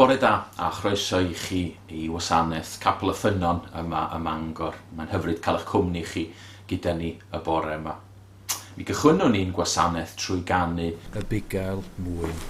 Bore da a chroeso i chi i wasanaeth Capel y Ffynnon yma ym Mangor. Mae'n hyfryd cael eich cwmni chi gyda ni y bore yma. Mi gychwynnwn ni'n gwasanaeth trwy ganu Y Bugail Mwyn.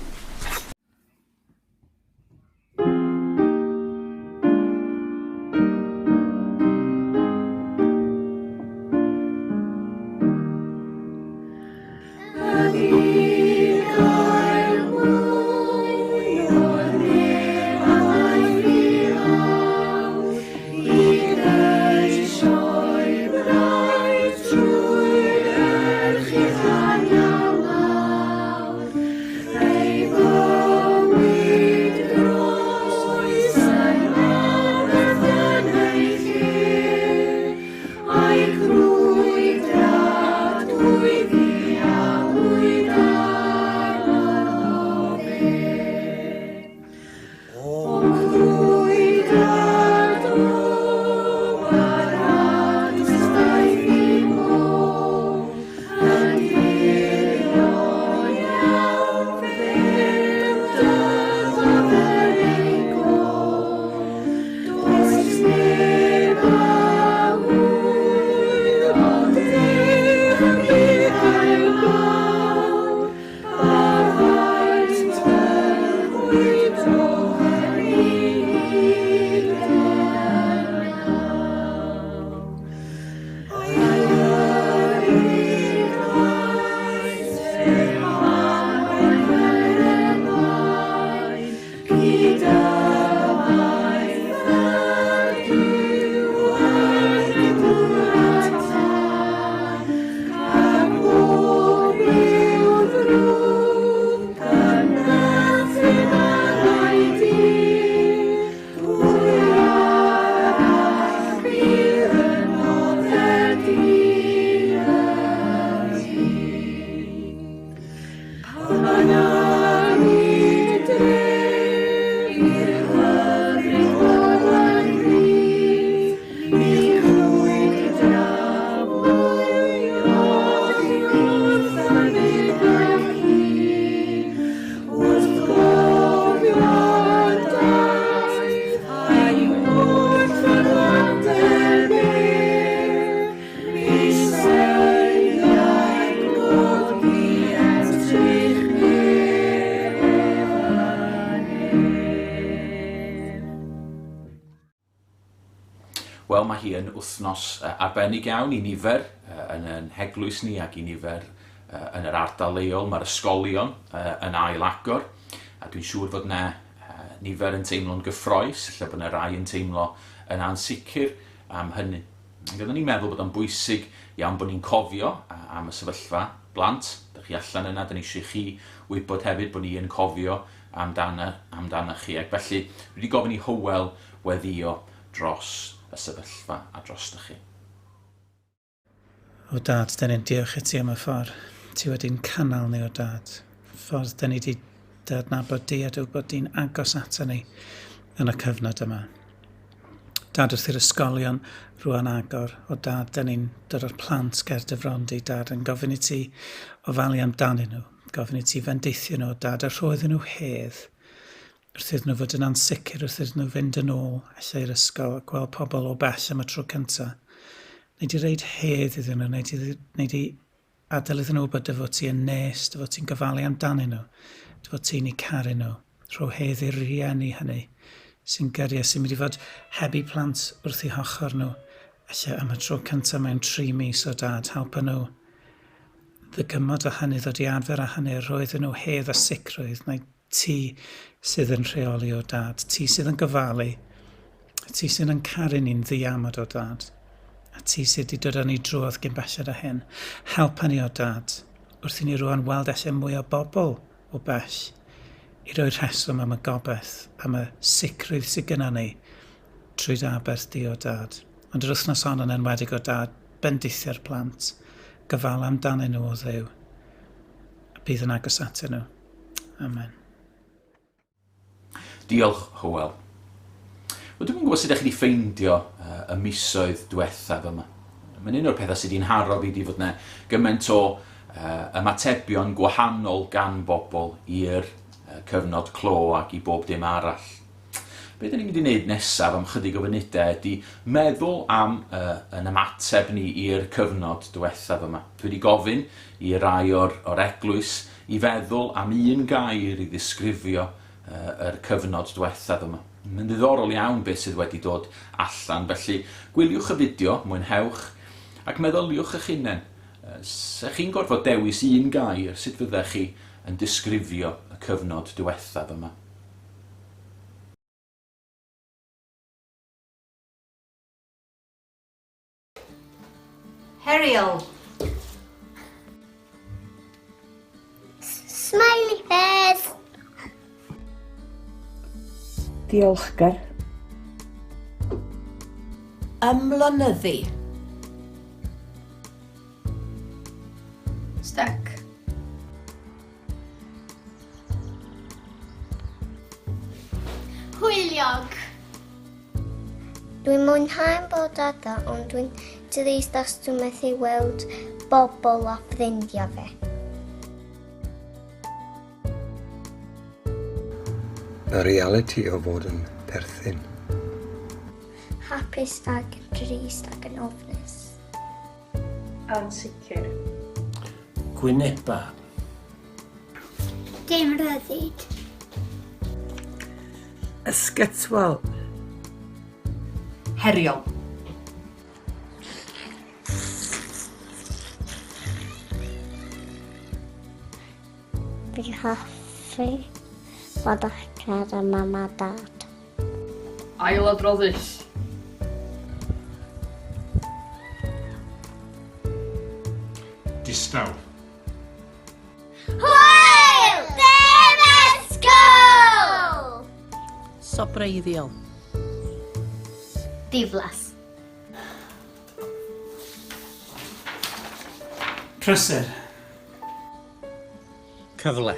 Wel, mae hi yn wythnos arbennig iawn i nifer yn ein heglwys ni ac i nifer yn yr ardal leol. Mae'r ysgolion yn ail agor, a dwi'n siŵr fod yna nifer yn teimlo'n gyffroes, lle bod yna rai yn teimlo yn ansicr am hynny. Ac oeddwn i'n meddwl bod o'n bwysig iawn bod ni'n cofio am y sefyllfa blant. Dych chi allan yna, dyn ni eisiau chi wybod hefyd bod ni yn cofio amdana, amdana chi. Ac felly, dwi wedi gofyn i Hywel weddio dros y sefyllfa a drostoch chi. O Dad, dyn ni'n diolch i ti am y ffordd ti wedi'n cynnal ni o Dad. Ffordd dyn ni wedi dy adnabod di a dy wybod di'n agos ato ni yn y cyfnod yma. Dad, wrth i'r ysgolion rwan agor, o Dad, dyn ni'n dod o'r plant ger dy fron di, Dad, yn gofyn i ti ofalu amdanyn nhw, gofyn i ti fendithio nhw, o Dad, a rho iddyn nhw hedd. Wrth iddyn nhw fod yn ansicr, wrth iddyn nhw fynd yn ôl ella i'r ysgol a gweld pobl o bell am y tro cynta. Nei di reid hedd iddyn nhw, nei di, nei di adael iddyn nhw wybod dy fod ti yn nes, dy fod ti'n gofalu amdanyn nhw, dy fod ti'n eu caru nhw. Rho hedd i'r rhieni hynny sy'n gyrru a sy'n mynd i fod heb eu plant wrth eu hochr nhw. Ella am y tro cynta mewn tri mis o dad, helpa nhw ddygymod â hynny, ddod i arfer â hynny, a rho iddyn nhw hedd a sicrwydd. Neu Ti sydd yn rheoli o Dad. Ti sydd yn gofalu. Ti sydd yn caru ni'n ddiamod o Dad. A ti sydd wedi dod â ni drwodd gyn belled â hyn. Helpa ni o Dad, wrth i ni rwan weld allan mwy o bobl o bell, i roi rheswm am y gobaith, am y sicrwydd sydd gyda ni trwy dy aberth di o Dad. Ond yr wythnos hon yn enwedig o Dad, bendithio'r plant, gofala amdanyn nhw o Dduw, a bydd yn agos atyn nhw. Amen. Diolch, Hywel. Wel, dwi'm yn gwybod sut ydych chi wedi ffeindio uh, y misoedd diwethaf yma. Mae'n un o'r pethau sydd wedi'n haro fi di fod yna gymaint o uh, ymatebion gwahanol gan bobl i'r cyfnod clo ac i bob dim arall. Be dyn ni'n mynd i wneud nesaf am chydig o funudau ydy meddwl am yn ymateb ni i'r cyfnod diwethaf yma. Dwi wedi gofyn i rai o'r, or eglwys i feddwl am un gair i ddisgrifio yr cyfnod diwethaf yma. Mae'n ddiddorol iawn beth sydd wedi dod allan, felly gwyliwch y fideo, mwynhewch, ac meddyliwch eich hunain. Se chi'n gorfod dewis un gair, sut fyddech chi yn disgrifio y cyfnod diwethaf yma? Heriol. Smiley face. Diolchgar. Ymlonyddu. Stuck. Hwyliog. Dwi'n mwynhau bod adra ond dwi'n drist os dwi'n methu weld bobl a ffrindiau fi. Y realiti o fod yn perthyn. Hapus ac yn drist ac yn ofnus. Ansicr. Gwyneba. Dim rhyddid. Ysgytwol. Heriol. Fi'n hoffi bod adra 'da mam a dad. Ailadroddus. Distaw. Hwyl! Dim ysgol! Sobreiddiol. Diflas. Prysur. Cyfle.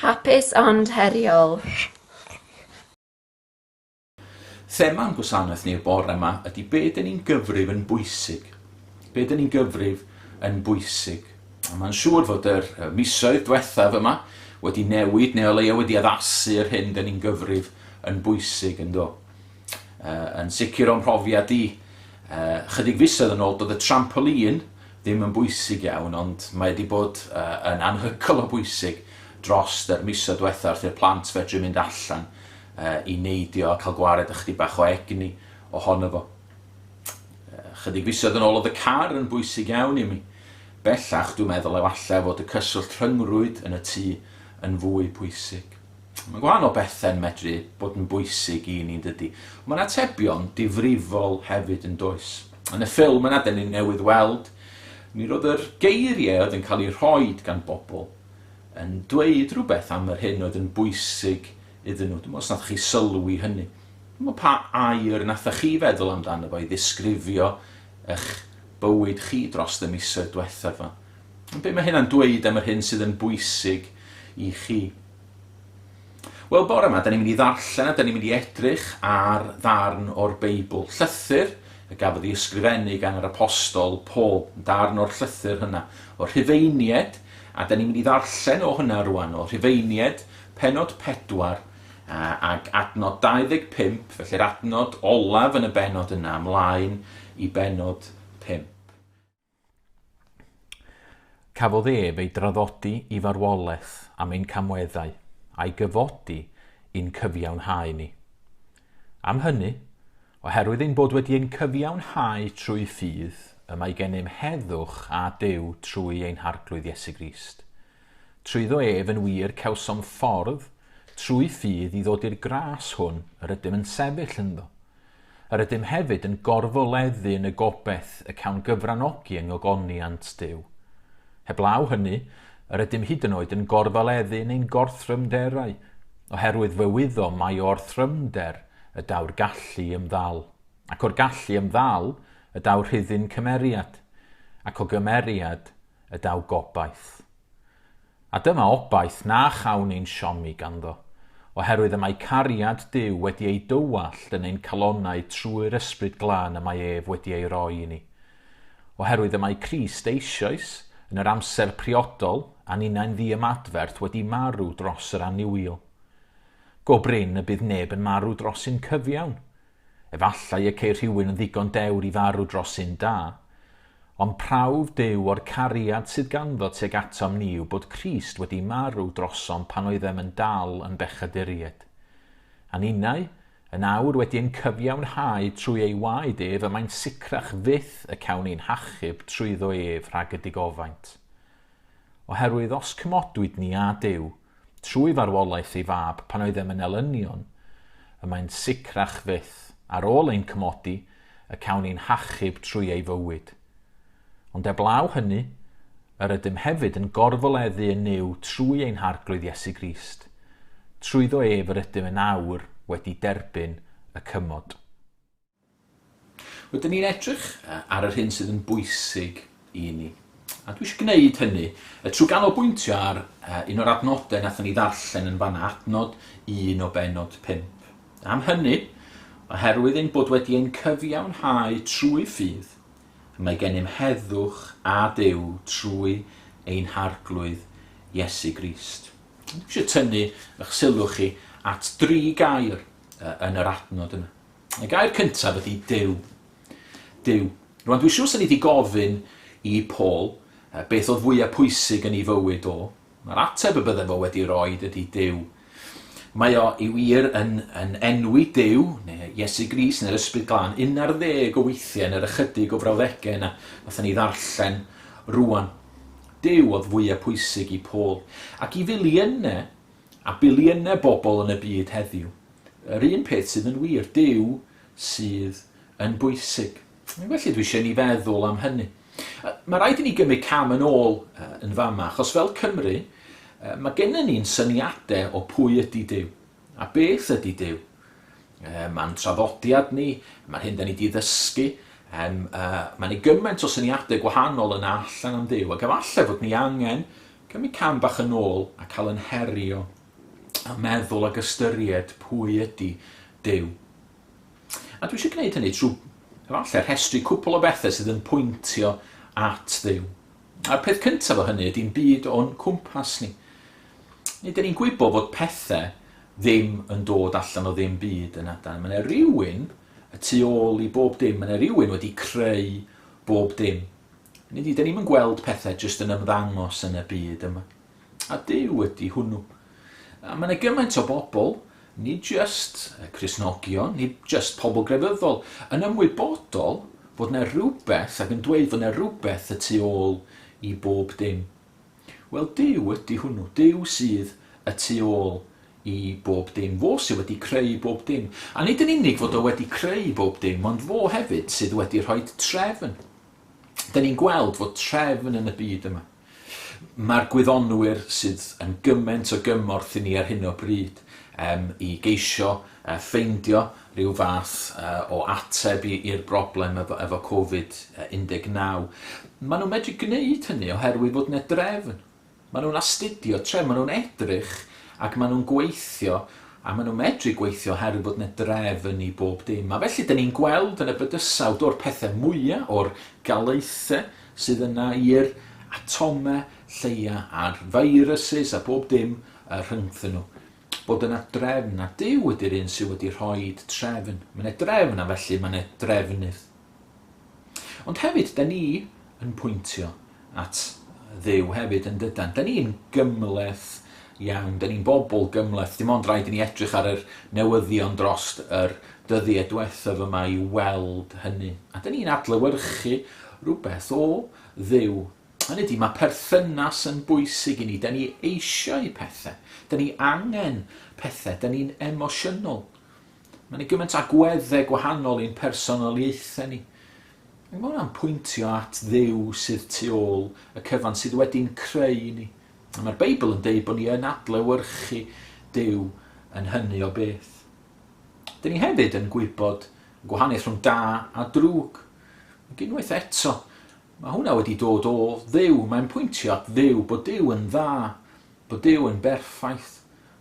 Hapus ond heriol. Thema'n gwasanaeth ni'r bore yma ydy be dyn ni'n gyfrif yn bwysig. Be dyn ni'n gyfrif yn bwysig. A mae'n siŵr fod yr misoedd diwethaf yma wedi newid neu o leia wedi addasu'r hyn dyn ni'n gyfrif yn bwysig yn do. Yn sicr o'm mhrofiad i, chydig fisoedd yn ôl doedd y trampolin ddim yn bwysig iawn ond mae wedi bod yn anhygoel o bwysig dros yr misoedd diwethaf wrth i'r plant fedru mynd allan i neidio a cael gwared ychydig bach o egni ohono fo. Chydig fisoedd yn ôl oedd y car yn bwysig iawn i mi. Bellach dwi'n meddwl efallai fod y cyswllt rhyngrwyd yn y tŷ yn fwy pwysig. Mae gwahanol bethau'n medru bod yn bwysig i ni, dydy. Mae'n atebion difrifol hefyd yn does. Yn y ffilm yna, dyn ni newydd weld, mi roedd yr geiriau oedd yn cael eu rhoi gan bobl yn dweud rhywbeth am yr hyn oedd yn bwysig iddyn nhw. Dwi'n meddwl os nathoch chi sylwi hynny. Dwi'n meddwl pa air nathoch chi feddwl amdano fo i ddisgrifio eich bywyd chi dros y misoedd diwethaf yma. Ond be mae hynna'n dweud am yr hyn sydd yn bwysig i chi? Wel, bore yma, da ni'n mynd i ddarllen a da ni'n mynd i edrych ar ddarn o'r Beibl. Llythyr y gafodd ei ysgrifennu gan yr apostol Paul. Darn o'r llythyr hynna. O'r Rhufeinied, a da ni'n mynd i ddarllen o hynna rwan, o'r Rhufeinied, pennod 4 ac adnod 25, felly'r adnod olaf yn y bennod yna, ymlaen i bennod 5. Cafodd ef ei draddodi i farwolaeth am ein camweddau, a'i gyfodi i'n cyfiawnhau ni. Am hynny, oherwydd ein bod wedi ein cyfiawnhau trwy ffydd, y mae gennym heddwch â Duw trwy ein Harglwydd Iesu Grist. Trwyddo ef, yn wir, cawsom ffordd, trwy ffydd, i ddod i'r gras hwn yr ydym yn sefyll ynddo. Yr ydym hefyd yn gorfoleddu yn y gobaith y cawn gyfranogi yng ngogoniant Duw. Heblaw hynny, yr ydym hyd yn oed yn gorfoleddu yn ein gorthrymderau, oherwydd fe wyddom mai o'r thrymder y daw'r gallu i ymddal, ac o'r gallu ymddal y daw rhuddin cymeriad, ac o gymeriad y daw gobaith. A dyma obaith na chawn ein siomi ganddo, oherwydd y mae cariad Duw wedi ei dywallt yn ein calonnau trwy'r Ysbryd Glân y mae ef wedi ei roi i ni. Oherwydd y mae Crist eisoes, yn yr amser priodol, a ninnau'n ddiymadferth wedi marw dros yr annuwiol. Go brin y bydd neb yn marw dros un cyfiawn. Efallai y ceir rhywun yn ddigon dewr i farw dros un da. Ond prawf Duw o'r cariad sydd ganddo tuag atom ni yw bod Crist wedi marw drosom pan oeddem yn dal yn bechaduriaid. A ninnau, yn awr wedi ein cyfiawnhau trwy ei waed ef, y mae'n sicrach fyth y cawn ein hachub trwyddo ef rhag y digofaint. Oherwydd os cymodwyd ni â Duw, trwy farwolaeth ei Fab pan oeddem yn elynion, y mae'n sicrach fyth, ar ôl ein cymodi, y cawn ein hachub trwy ei fywyd. Ond eblaw hynny, yr ydym hefyd yn gorfoleddu yn Nuw trwy ein Harglwydd Iesu Grist. Trwyddo ef yr ydym yn awr wedi derbyn y cymod. Rydyn ni'n edrych ar yr hyn sydd yn bwysig i ni. A dwi eisiau gwneud hynny trwy ganolbwyntio ar un o'r adnodau nathon ni ddarllen yn fanna, adnod 1 o bennod 5. Am hynny, oherwydd ein bod wedi ein cyfiawnhau trwy ffydd, mae gennym heddwch a Duw trwy ein Harglwydd Iesu Grist. Dwi eisiau tynnu eich sylw chi at dri gair yn yr adnod yna. Y gair cyntaf ydy Duw. Duw. Rwan, dwi'n siŵr sy'n ni wedi gofyn i Paul beth oedd fwyaf pwysig yn ei fywyd o. Mae'r ateb y bydde fo wedi roi ydy Duw. Mae o i wir yn, yn enwi Duw, neu Iesu Grist, neu'r Ysbryd Glân, 11 o weithiau yn yr ychydig o frawddegau yna nathon ni ddarllen rwan. Duw oedd fwyaf pwysig i Paul. Ac i filiynau a biliynau bobl yn y byd heddiw, yr un peth sydd yn wir, Duw sydd yn bwysig. Felly dwi eisiau ni feddwl am hynny. Mae rhaid i ni gymryd cam yn ôl yn fama, achos fel Cymru, mae gennym ni'n syniadau o pwy ydy Duw, a beth ydy Duw. Mae'n traddodiad ni, mae'r hyn da ni wedi ddysgu, mae'n ei gymaint o syniadau gwahanol yna allan am Dduw, ac efallai fod ni angen cymryd cam bach yn ôl a cael yn herio a meddwl ac ystyried pwy ydy Duw. A dwi eisiau gwneud hynny trwy efallai rhestru cwpl o bethau sydd yn pwyntio at Dduw. A'r peth cyntaf o hynny ydy'n byd o'n cwmpas ni. Nid ydyn ni'n gwybod fod pethau ddim yn dod allan o ddim byd yn adan. Mae yna rhywun y tu ôl i bob dim. Mae yna rhywun wedi creu bob dim. Nid ydyn ni'n gweld pethau jyst yn ymddangos yn y byd yma. A Duw ydy hwnnw. A mae yna gymaint o bobl, nid jyst Cristnogion, nid jyst pobl grefyddol, yn ymwybodol fod yna rhywbeth ac yn dweud fod yna rhywbeth y tu ôl i bob dim. Wel, Duw ydy hwnnw. Duw sydd y tu ôl i bob dim. Fo sydd wedi creu bob dim. A nid yn unig fod o wedi creu bob dim, ond fo hefyd sydd wedi rhoi trefn. Da ni'n gweld fod trefn yn y byd yma. Mae'r gwyddonwyr sydd yn gymaint o gymorth i ni ar hyn o bryd i geisio ffeindio rhyw fath o ateb i'r broblem efo Covid-19, maen nhw'n medru gwneud hynny oherwydd fod yna drefn. Maen nhw'n astudio trefn, maen nhw'n edrych ac maen nhw'n gweithio a maen nhw'n medru gweithio oherwydd bod yna drefn i bob dim. A felly, dyn ni'n gweld yn y bydysawd o'r pethau mwyaf, o'r galaethau sydd yna i'r atomau lleia a'r viruses a bob dim rhyngthyn nhw, bod yna drefn, a Duw ydy'r un sydd wedi rhoi trefn. Mae yna drefn a felly mae yna drefnydd. Ond hefyd, da ni yn pwyntio at Dduw hefyd yn dydan. Da ni'n gymhleth iawn, da ni'n bobl gymhleth. Dim ond rhaid i ni edrych ar yr newyddion dros yr dyddiau diwethaf yma i weld hynny. A da ni'n adlewyrchu rhywbeth o Dduw. Hynny ydy, mae perthynas yn bwysig i ni. Da ni eisiau pethau. Da ni angen pethau. Da ni'n emosiynol. Mae yna gymaint agweddau gwahanol i'n personoliaethau ni. Mae hwnna'n pwyntio at Dduw sydd tu ôl y cyfan sydd wedi'n creu ni. A mae'r Beibl yn deud bod ni yn adlewyrchu Duw yn hynny o beth. Dyn ni hefyd yn gwybod y gwahaniaeth rhwng da a drwg. Ac unwaith eto, mae hwnna wedi dod o Dduw. Mae'n pwyntio at Dduw, bod Duw yn dda, bod Duw yn berffaith,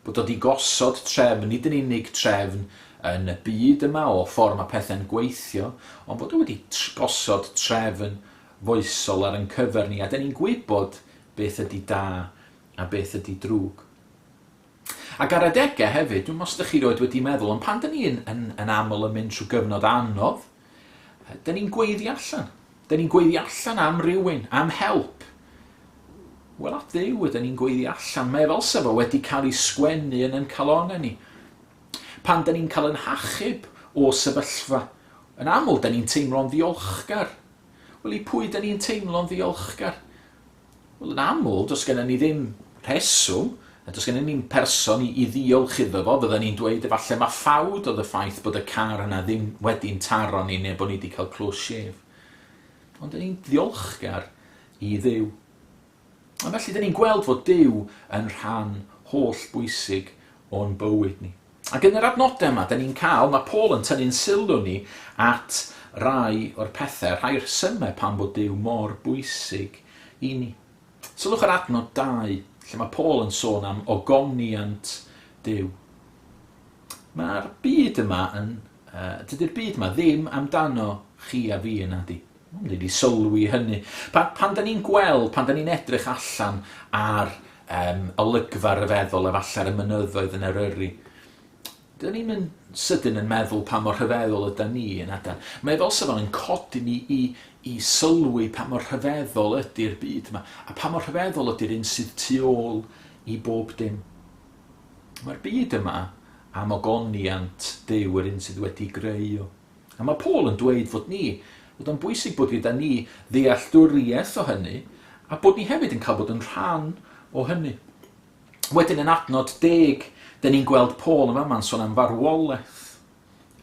bod o 'di gosod trefn, nid yn unig trefn yn y byd yma o ffordd mae pethau'n gweithio, ond bod o wedi gosod trefn foesol ar ein cyfer ni, a 'dan ni'n gwybod beth ydy da a beth ydy drwg. Ac ar adegau hefyd, dwi'n os ydych chi roed wedi meddwl, ond pan dyn ni'n yn, yn aml yn mynd trwy gyfnod anodd, dyn ni'n gweiddi allan. Dyn ni'n gweiddi allan am rywun, am help. Wel, at Dduw ydyn ni'n gweiddi allan. Mae fel sef o wedi cael ei sgwennu yn ein calonau ni. Pan dyn ni'n cael yn hachub o sefyllfa, yn aml dyn ni'n teimlo'n ddiolchgar. Wel, i pwy dyn ni'n teimlo'n ddiolchgar? Wel, yn aml, does gennym ni ddim rheswm, a does gennym ni'n person i, i ddiolch iddo fo. Fydden ni'n dweud efallai mae ffawd oedd y ffaith bod y car yna ddim wedi'n taro ni neu bod ni wedi cael close shave. Ond dyn ni'n ddiolchgar i Dduw. A felly dyn ni'n gweld fod Duw yn rhan holl bwysig o'n bywyd ni. Ac yn yr adnodau yma, dyn ni'n cael, mae Paul yn tynnu'n sylw ni at rai o'r pethau, rhai rhesymau pam bod Duw mor bwysig i ni. Sylwch ar adnod 2, lle mae Paul yn sôn am ogoniant Duw. Mae'r byd yma yn... Uh, dydy'r byd yma ddim amdano chi a fi yna di. Mae'n rili sylwi hynny. Pan, pan da ni'n gweld, pan da ni'n edrych allan ar um, olygfa ryfeddol efallai ar y mynyddoedd yn Eryri, dyn ni'n mynd sydyn yn meddwl pa mor rhyfeddol yda ni yn adan. Mae fel sef yn codi ni i, i sylwi pa mor rhyfeddol ydy'r byd yma, a pa mor rhyfeddol ydy'r un sydd tu ôl i bob dim. Mae'r byd yma am ogoniant Duw, yr un sydd wedi greu o. A mae Paul yn dweud fod ni, fod o'n bwysig bod gyda ni ddealltwriaeth o hynny, a bod ni hefyd yn cael bod yn rhan o hynny. Wedyn yn adnod deg, dyn ni'n gweld Paul yn fama'n sôn am farwolaeth.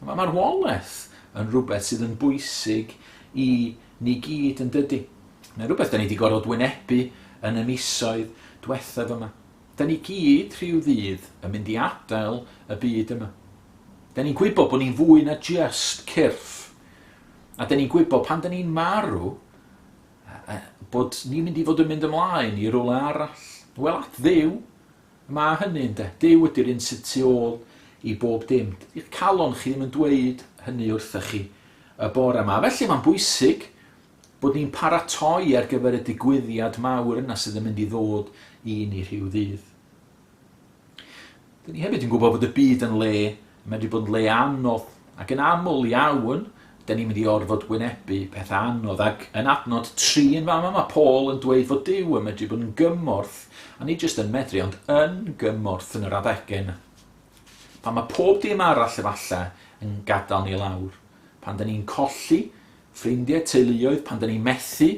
Mae marwolaeth yn rhywbeth sydd yn bwysig i ni gyd yn dydy. Mae'n rhywbeth da ni wedi gorfod wynebu yn y misoedd diwethaf yma. Da ni gyd rhyw ddydd yn mynd i adael y byd yma. Da ni'n gwybod bod ni'n fwy na just cyrff. A da ni'n gwybod pan da ni'n marw, bod ni'n mynd i fod yn mynd ymlaen i rywle arall. Wel, at Dduw, mae hynny ynde. Duw ydy'r un sydd tu ôl i bob dim. Dydy'ch calon chi ddim yn dweud hynny wrthych chi y bore yma. Felly mae'n bwysig bod ni'n paratoi ar gyfer y digwyddiad mawr yna sydd yn mynd i ddod i ni rhyw ddydd. Dyn ni hefyd yn gwybod bod y byd yn le, yn medru bod yn le anodd, ac yn aml iawn, dyn ni'n mynd i orfod wynebu pethau anodd, ac yn adnod 3 yn fama mae Paul yn dweud fod Duw yn medru bod yn gymorth, a nid jyst yn medru, ond yn gymorth yn yr adegau yna. Pan mae pob dim arall efallai yn gadael ni lawr, pan dyn ni'n colli ffrindiau, teuluoedd, pan dyn ni'n methu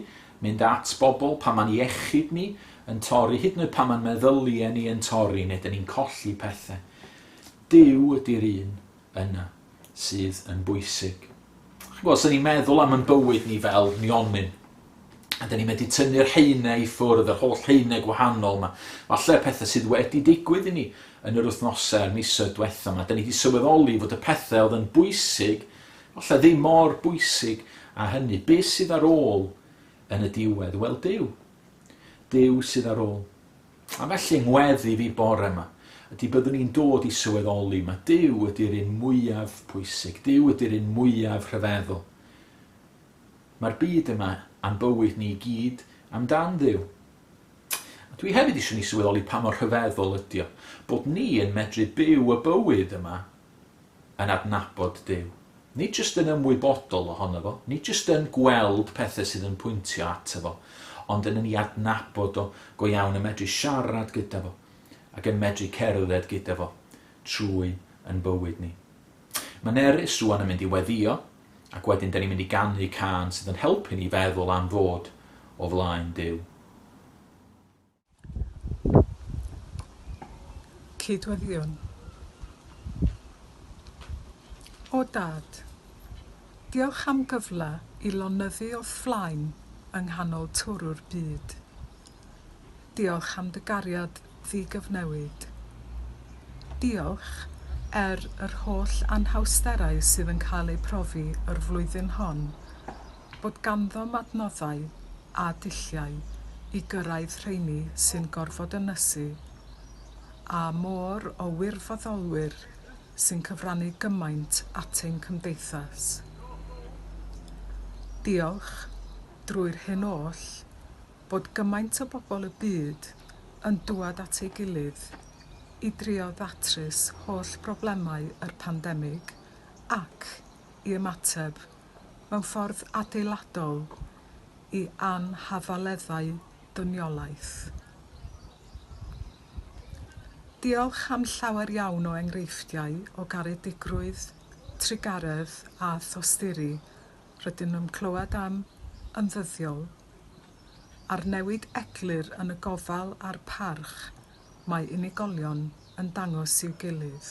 mynd at bobl, pan mae'n iechyd ni yn torri, hyd yn oed pan mae'n meddyliau ni yn torri, neu dyn ni'n colli pethau. Duw ydy'r un yna sydd yn bwysig. Chi'n gwybod, os ni'n meddwl am yn bywyd ni fel nionyn, a dyn ni'n medru tynnu'r haenau i ffwrdd, yr holl haenau gwahanol yma, falle pethau sydd wedi digwydd i ni yn yr wythnosau a'r misoedd diwetha yma, dyn ni wedi sylweddoli fod y pethau oedd yn bwysig Falle ddim mor bwysig â hynny. Be sydd ar ôl yn y diwedd? Wel, Duw. Duw sydd ar ôl. A felly, ngweddi fi bore yma, ydy byddwn ni'n dod i sylweddoli mae Duw ydy'r un mwyaf pwysig. Duw ydy'r un mwyaf rhyfeddol. Mae'r byd yma a'n bywyd ni i gyd amdan Dduw. A dwi hefyd eisiau ni sylweddoli pa mor rhyfeddol ydy o, bod ni yn medru byw y bywyd yma yn adnabod Duw. Nid jyst yn ymwybodol ohono fo, nid jyst yn gweld pethau sydd yn pwyntio ato fo, ond yn ei adnabod o go iawn, yn medru siarad gyda fo, ac yn medru cerdded gyda fo trwy yn bywyd ni. Mae Nerys rwan yn mynd i weddio, ac wedyn da ni'n mynd i ganu cân sydd yn helpu ni feddwl am fod o flaen Duw. Cydweddïwn. O Dad, diolch am gyfle i lonyddu o'th flaen yng nghanol twrw'r byd. Diolch am dy gariad ddi-gyfnewid. Diolch, er yr holl anhawsterau sydd yn cael eu profi yr flwyddyn hon, bod ganddom adnoddau a dulliau i gyrraedd rheini sy'n gorfod ynysu, a môr o wirfoddolwyr sy'n cyfrannu gymaint at ein cymdeithas. Diolch, drwy'r hyn oll, bod gymaint o bobl y byd yn dŵad at ei gilydd i drio ddatrys holl broblemau yr pandemig ac i ymateb mewn ffordd adeiladol i anhafaleddau dyniolaeth. Diolch am llawer iawn o enghreifftiau o garedigrwydd, trugaredd a thosturi rydyn nhw'n clywed am yn ddyddiol, a'r newid eglur yn y gofal a'r parch mae unigolion yn dangos i'w gilydd.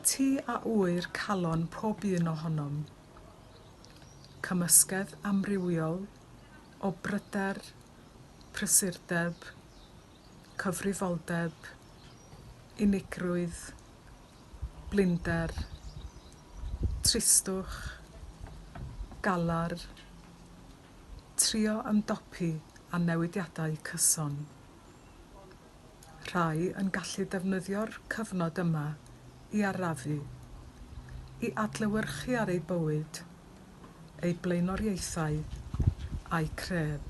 Ti a ŵyr calon pob un ohonom. Cymysgedd amrywiol o bryder, prysurdeb, cyfrifoldeb, unigrwydd, blinder, tristwch, galar, trio ymdopi â newidiadau cyson. Rhai yn gallu defnyddio'r cyfnod yma i arafu, i adlewyrchu ar eu bywyd, eu blaenoriaethau a'u cred.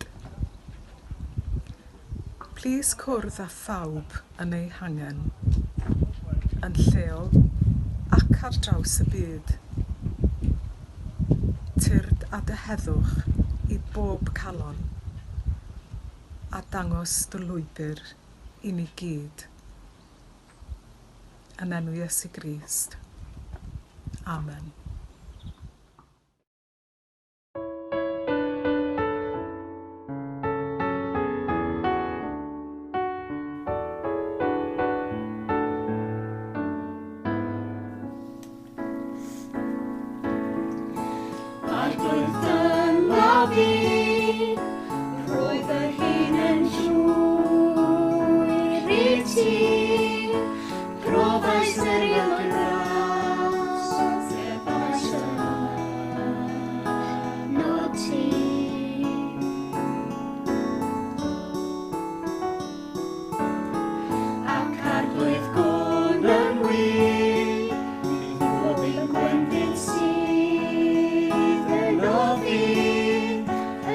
Plîs cwrdd â phawb yn eu hangen, yn lleol ac ar draws y byd. Tyrd â dy heddwch i bob calon, a dangos dy lwybr i ni gyd. Yn enw Iesu Grist. Amen. Arglwydd dyma fi, rhoi fy hun yn llwyr i ti. Profais erioed ras, cefais yno ti. Ac arglwydd gwn yn wir, bydd pob un gwendid sydd yno fi,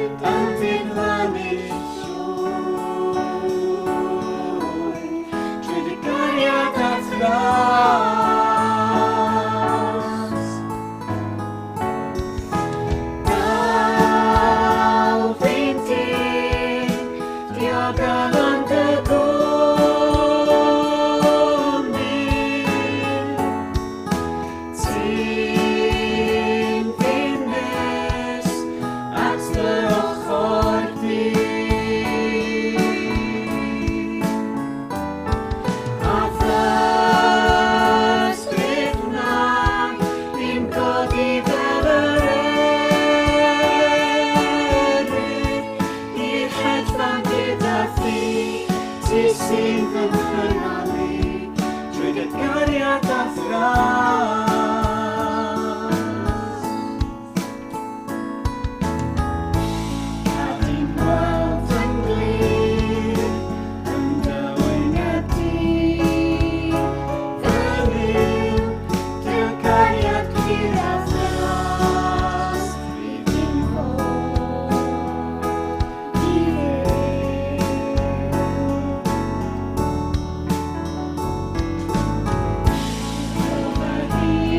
yn diflannu llwyr, trwy dy gariad a'th ras. Dal fi'n dyn, diogel yn dy gwmni. Ti'n fy at dy ochr di. A ysbryd wna i'm godi fel yr eryr i'r hedfan gyda thi, ti sy'n fy nghynnal i, drwy dy gariad a'th ras. Gad i'm gweld yn glir yn dy wyneb di, fy Nuw, dy gariad pur a'th ras, fydd i'm hoff i fyw. Rho fy hun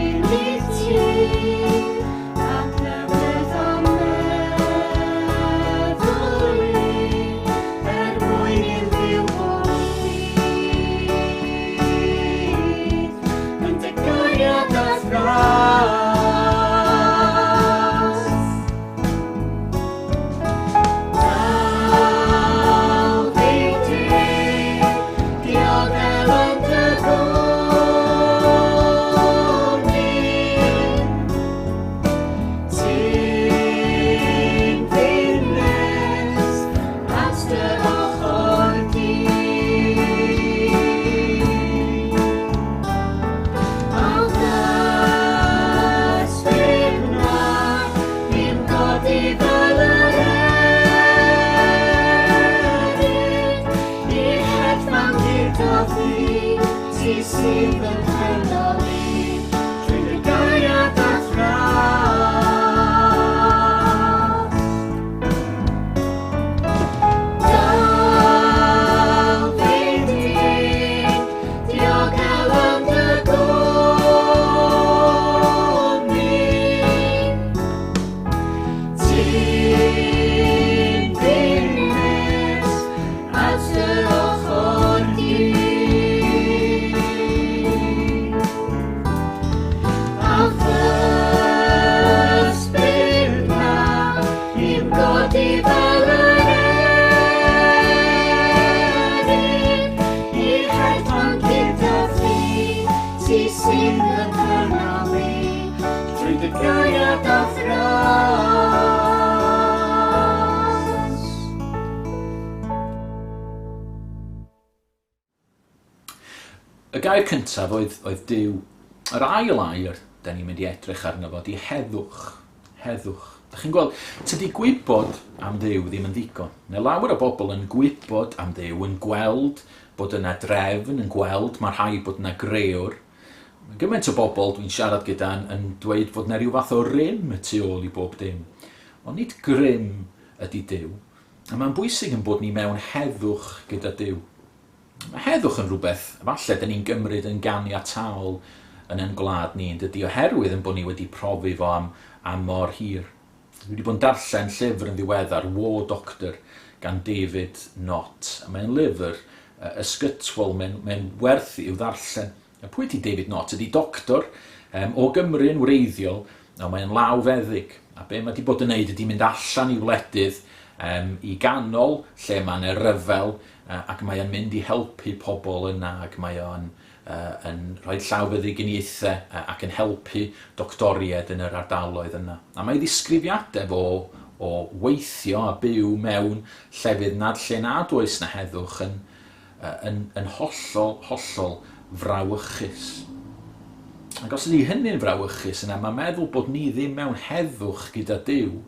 Y gair cyntaf oedd, oedd Duw. Yr ail air, da ni'n mynd i edrych arno fo, di heddwch. Heddwch. Da chi'n gweld, tydi gwybod am Dduw ddim yn ddigon. Mae lawer o bobl yn gwybod am Dduw, yn gweld bod yna drefn, yn gweld mae rhaid bod yna grewr. Mae gymaint o bobl dwi'n siarad gyda yn, yn dweud fod yna rhyw fath o rym y tu ôl i bob dim. Ond nid grym ydy Duw. A mae'n bwysig yn bod ni mewn heddwch gyda Duw. Mae heddwch yn rhywbeth falle dyn ni'n gymryd yn ganiataol yn ein gwlad ni, yn dydy, oherwydd yn bod ni wedi profi fo am, am mor hir. Dwi wedi bod yn darllen llyfr yn ddiweddar, War Doctor, gan David Nott. A mae'n lyfr ysgytwol, mae'n mae werth i'w ddarllen. A pwy ydy David Nott? Ydy doctor um, o Gymru yn wreiddiol, a mae'n law feddyg. A be mae wedi bod yn neud ydy mynd allan i wledydd um, i ganol lle mae'n e ryfel ac mae o'n mynd i helpu pobl yna ac mae o'n uh, yn rhoi llawfeddyginiaethau ac yn helpu doctoried yn yr ardaloedd yna. A mae ddisgrifiadau fo o weithio a byw mewn llefydd nad lle nad oes na heddwch yn, yn, yn hollol, hollol frawychus. Ac os ydy hynny'n frawychus yna, mae'n meddwl bod ni ddim mewn heddwch gyda Duw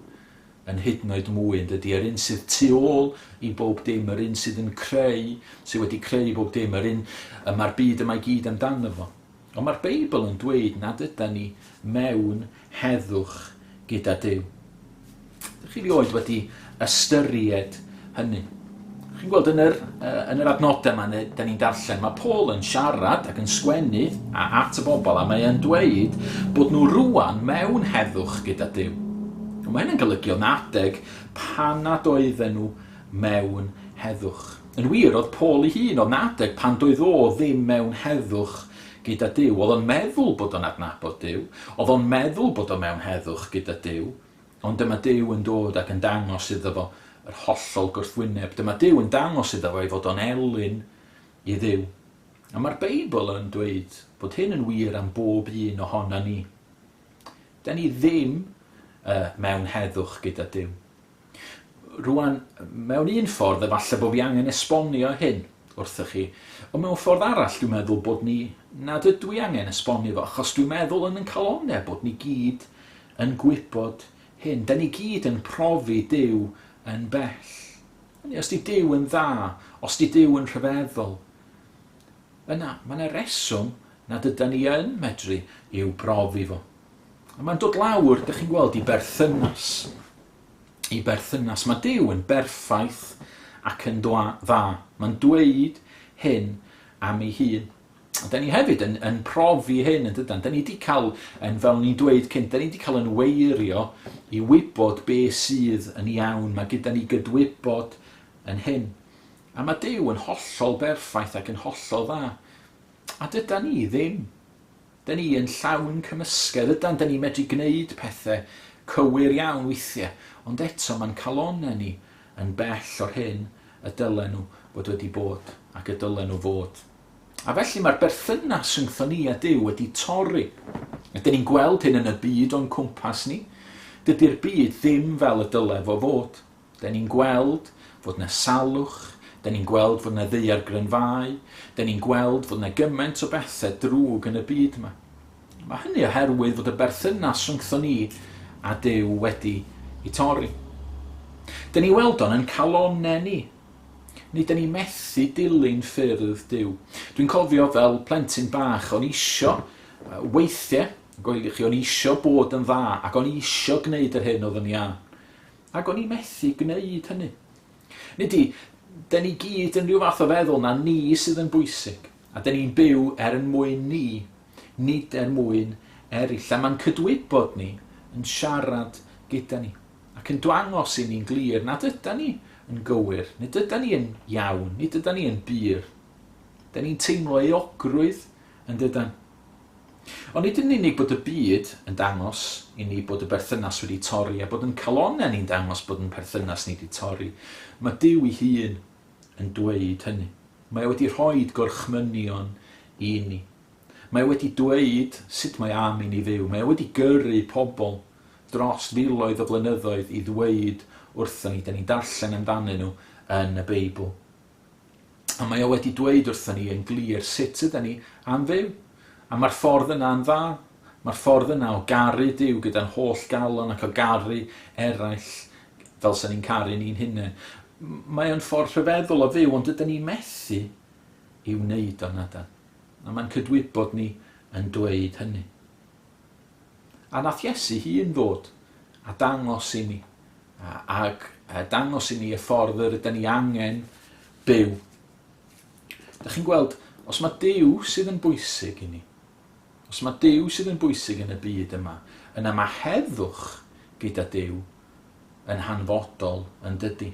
yn hyd yn oed mwy, yn dydy? Yr un sydd tu ôl i bob dim, yr un sydd yn creu, sydd wedi creu bob dim, yr un y mae'r byd yma i gyd amdano fo. Ond mae'r Beibl yn dweud nad yda ni mewn heddwch gyda Duw. Ydych chi rioed wedi ystyried hynny? Chi'n gweld yn yr, uh, yn yr adnodau yma, da ni'n darllen, mae Paul yn siarad ac yn sgwennu a at y bobl a mae e'n dweud bod nhw rwan mewn heddwch gyda Duw. Ond mae hynny'n golygu oedd adeg pan nad oedden nhw mewn heddwch. Yn wir, oedd Paul ei hun, oedd adeg pan doedd o ddim mewn heddwch gyda Duw. Oedd o'n meddwl bod o'n adnabod Duw, oedd o'n meddwl bod o mewn heddwch gyda Duw, Ond dyma Duw yn dod ac yn dangos iddo fo yr hollol gwrthwyneb. Dyma Duw yn dangos iddo fo ei fod o'n elyn i Dduw. A mae'r Beibl yn dweud bod hyn yn wir am bob un ohona ni. Da ni ddim uh, mewn heddwch gyda Duw. Rwan, mewn un ffordd, efallai bod fi angen esbonio hyn wrthych chi, ond mewn ffordd arall dwi'n meddwl bod ni, nad ydw i angen esbonio fo, achos dwi'n meddwl yn yn calonau bod ni gyd yn gwybod hyn. Da ni gyd yn profi Duw yn bell. Hynny, os di Duw yn dda, os di Duw yn rhyfeddol, yna mae yna reswm nad yda ni yn medru i'w brofi fo. A mae'n dod lawr, dych chi'n gweld, i berthynas. I berthynas. Mae Duw yn berffaith ac yn dda. Mae'n dweud hyn am ei hun. A da ni hefyd yn, yn profi hyn yn dydan. Da ni wedi cael, yn fel ni'n dweud cynt, da ni wedi cael yn weirio i wybod be sydd yn iawn. Mae gyda ni gydwybod yn hyn. A mae Duw yn hollol berffaith ac yn hollol dda. A dyda ni ddim. Da ni yn llawn cymysgedd, ydan, da ni'n medru gwneud pethau cywir iawn weithiau, ond eto mae'n calonnau ni yn bell o'r hyn y dylen nhw fod wedi bod ac y dylen nhw fod. A felly mae'r berthynas rhyngthon ni a Duw wedi torri. Ydyn ni'n gweld hyn yn y byd o'n cwmpas ni. Dydy'r byd ddim fel y dyle fo fod. Da ni'n gweld fod 'na salwch, da ni'n gweld fod 'na ddaeargrynfâu, da ni'n gweld fod 'na gymaint o bethau drwg yn y byd yma. Mae hynny oherwydd fod y berthynas rhyngthon ni a Duw wedi i torri. Da ni weld o'n yn calonnau ni. Nid da ni methu dilyn ffyrdd Duw. Dwi'n cofio fel plentyn bach, o'n isio, weithiau, gwelwch chi, o'n isio bod yn dda ac o'n isio gwneud yr hyn oedd yn iawn. Ac o'n i methu gwneud hynny. Nid i, da ni gyd yn rhyw fath o feddwl na ni sydd yn bwysig, a da ni'n byw er yn mwyn ni, nid er mwyn eraill. A mae'n cydwybod ni yn siarad gyda ni, ac yn dwangos i ni'n glir nad yda ni yn gywir, nid yda ni yn iawn, nid yda ni yn bur. Da ni'n teimlo euogrwydd yn dydan. Ond nid yn unig bod y byd yn dangos i ni bod y berthynas wedi torri a bod yn calonnau ni'n dangos bod yn perthynas ni wedi torri, mae Duw ei hun yn dweud hynny. Mae e wedi rhoi gorchmynion i ni. Mae e wedi dweud sut mae am i ni fyw. Mae e wedi gyrru pobl dros filoedd o flynyddoedd i ddweud wrthon ni. Da ni'n darllen amdanyn nhw yn y Beibl. A mae o wedi dweud wrthon ni yn glir sut ydy ni am fyw. A mae'r ffordd yna yn dda. Mae'r ffordd yna o garu Duw gyda'n holl galon ac o garu eraill fel sy'n ni'n caru ni'n hunain. Mae o'n ffordd rhyfeddol o fyw, ond ydyn ni'n methu i wneud o'n adan. A mae'n cydwybod ni yn dweud hynny. A nath Iesu hun ddod a dangos i ni, ac dangos i ni y ffordd yr ydyn ni angen byw. Da chi'n gweld, os mae Duw sydd yn bwysig i ni, os mae Duw sydd yn bwysig yn y byd yma, yna mae heddwch gyda Duw yn hanfodol yn dydy.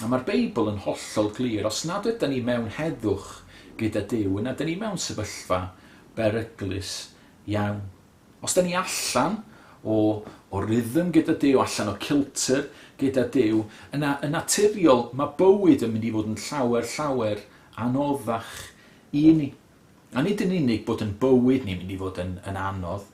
A mae'r Beibl yn hollol glir, os nad ydyn ni mewn heddwch gyda Duw, yna dyn ni mewn sefyllfa beryglus iawn. Os da ni allan o, o rhythm gyda Duw, allan o kilter gyda Duw, yna yn naturiol mae bywyd yn mynd i fod yn llawer, llawer anoddach i ni. A nid yn unig bod yn bywyd ni'n mynd i fod yn, yn anodd,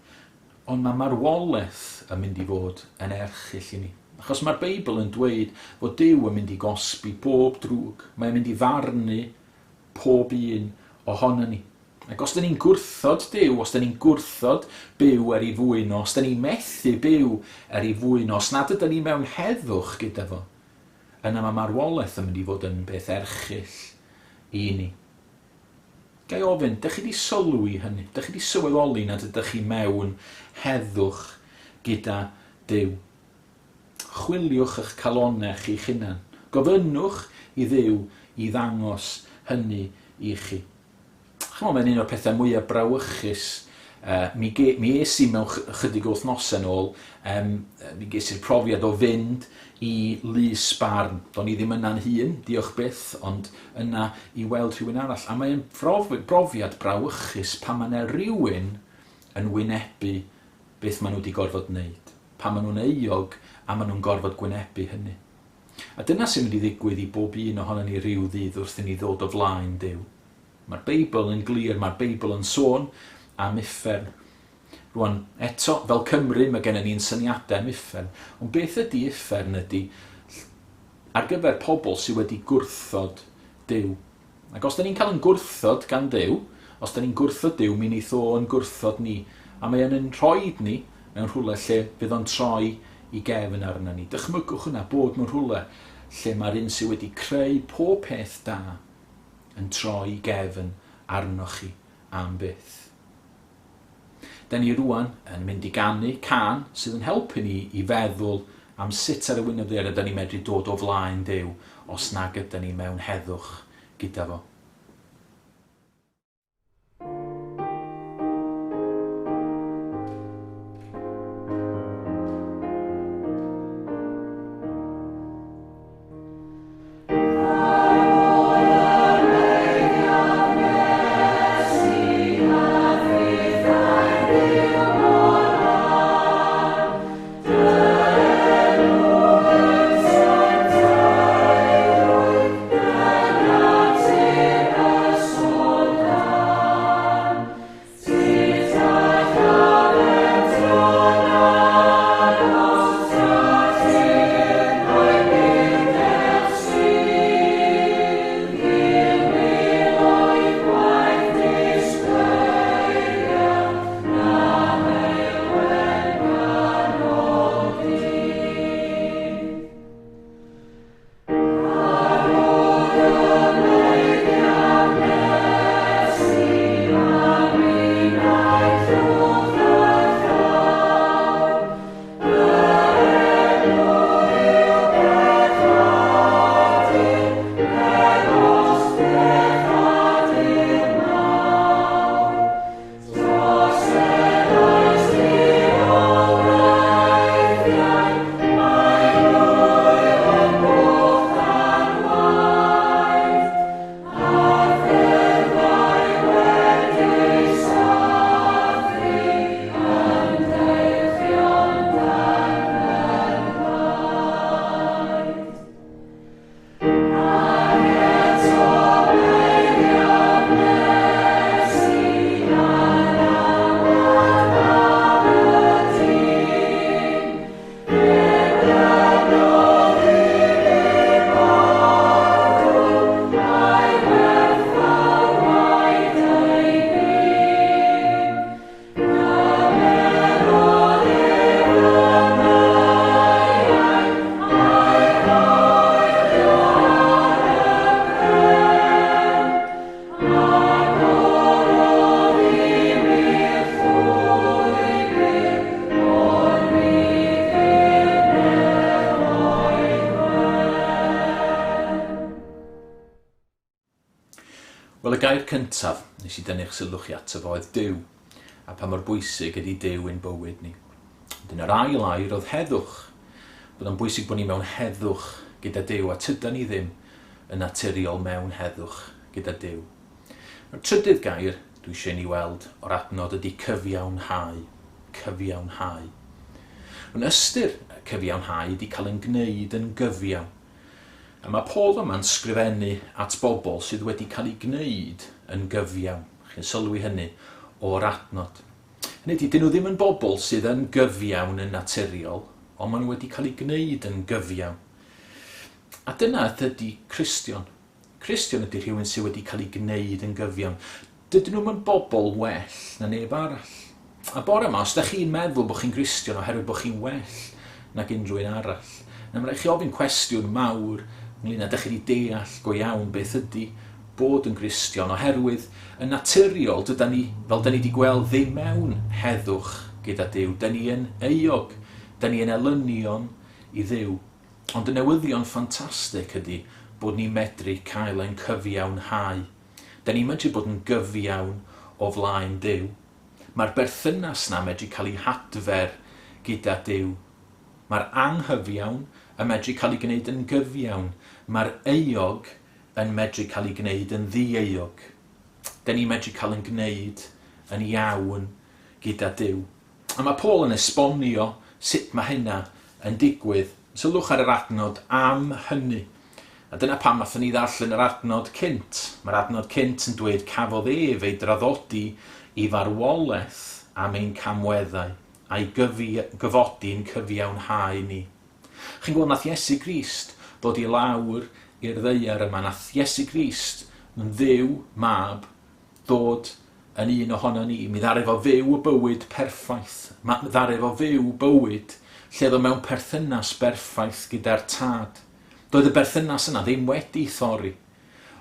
ond mae marwolaeth yn mynd i fod yn erchyll i ni. Achos mae'r Beibl yn dweud fod Duw yn mynd i gosbi bob drwg. Mae'n mynd i farnu pob un ohono ni. Ac os 'dyn ni'n gwrthod Duw, os 'dyn ni'n gwrthod byw er ei fwyn o, os 'dyn ni'n methu byw er ei fwyn o, os nad ydyn ni mewn heddwch gyda fo, yna mae marwolaeth yn mynd i fod yn beth erchyll i ni. Ga i ofyn, dych chi wedi sylwi hynny? Dych chi wedi sylweddoli nad ydych chi mewn heddwch gyda Duw? Chwiliwch eich calonnau chi'ch hunan. Gofynnwch i Dduw i ddangos hynny i chi. Chimod, mae'n un o'r pethau mwyaf brawychus. Mi, ge, mi es i mewn chydig o wythnosau yn ôl, mi ges i'r profiad o fynd i lys barn. Do'n i ddim yna'n hun, diolch byth, ond yna i weld rhywun arall. A mae'n brofiad brawychus pan mae yna rhywun yn wynebu beth maen nhw wedi gorfod wneud. Pan maen nhw'n euog a maen nhw'n gorfod gwynebu hynny. A dyna sy'n mynd i ddigwydd i bob un ohonon ni rhyw ddydd wrth i ni ddod o flaen Duw. Mae'r Beibl yn glir, mae'r Beibl yn sôn am uffern. Rwan, eto, fel Cymru, mae gennym ni'n syniadau am uffern. Ond beth ydy uffern ydy ar gyfer pobl sydd wedi gwrthod Duw. Ac os da ni'n cael yn gwrthod gan Dduw, os da ni'n gwrthod Duw, mi wneith o yn gwrthod ni. A mae o'n yn rhoid ni mewn rhywle lle fydd o'n troi i gefn arna ni. Dychmygwch hwnna, bod mewn rhywle lle mae'r un sydd wedi creu pob peth da yn troi gefn arnoch chi am byth. Da ni rwan yn mynd i ganu cân sydd yn helpu ni i feddwl am sut ar y wyneb ddaear ydan ni'n medru dod o flaen Duw os nag ydan ni mewn heddwch gyda fo. Wel, y gair cyntaf nes i dynnu'ch sylw chi ato fo oedd Duw, a pa mor bwysig ydy Duw ein bywyd ni. Wedyn yr ail air oedd heddwch. Bod o'n bwysig bod ni mewn heddwch gyda Duw, a tydan ni ddim yn naturiol mewn heddwch gyda Duw. Mae'r trydydd gair dwi eisiau ni weld o'r adnod ydy cyfiawnhau. Cyfiawnhau. Yn ystyr cyfiawnhau ydy cael yn gwneud yn gyfiawn. A mae Paul yma'n sgrifennu at bobl sydd wedi cael ei gwneud yn gyfiawn. Chi'n sylwi hynny o'r adnod. Hynny ydy, dyn nhw ddim yn bobl sydd yn gyfiawn yn naturiol, ond maen nhw wedi cael ei gwneud yn gyfiawn. A dyna ydy Cristion. Cristion ydy rhywun sydd wedi cael ei gwneud yn gyfiawn. Dydyn nhw'm yn bobl well na neb arall. A bore yma, os da chi'n meddwl bod chi'n Gristion oherwydd bod chi'n well nag unrhyw un arall, na mae'n rhaid chi ofyn cwestiwn mawr ynglyn â da chi wedi deall go iawn beth ydy bod yn Gristion, oherwydd yn naturiol dyda ni, fel da ni wedi gweld, ddim mewn heddwch gyda Duw. Da ni yn euog, da ni yn elynion i Dduw. Ond y newyddion ffantastig ydy bod ni'n medru cael ein cyfiawnhau. Da ni'n medru bod yn gyfiawn o flaen Duw. Mae'r berthynas 'na medru cael ei hadfer gyda Duw. Mae'r anghyfiawn yn medru cael ei gwneud yn gyfiawn. Mae'r euog yn medru cael ei gwneud yn ddieuog. Da ni'n medru cael yn gwneud yn iawn gyda Duw. A mae Paul yn esbonio sut mae hynna yn digwydd. Sylwch ar yr adnod am hynny. A dyna pam nathon ni ddarllen yr adnod cynt. Mae'r adnod cynt yn dweud cafodd ef ei draddodi i farwolaeth am ein camweddau, a'i gyfodi'n cyfiawnhau ni. Chi'n gweld, nath Iesu Grist ddod i lawr i'r ddaear yma. Nath Iesu Grist yn Dduw mab ddod yn un ohono ni. Mi ddaru fo fyw y bywyd perffaith. Ma, ddaru fo fyw bywyd lle oedd o mewn perthynas berffaith gyda'r Tad. Doedd y berthynas yna ddim wedi thorri,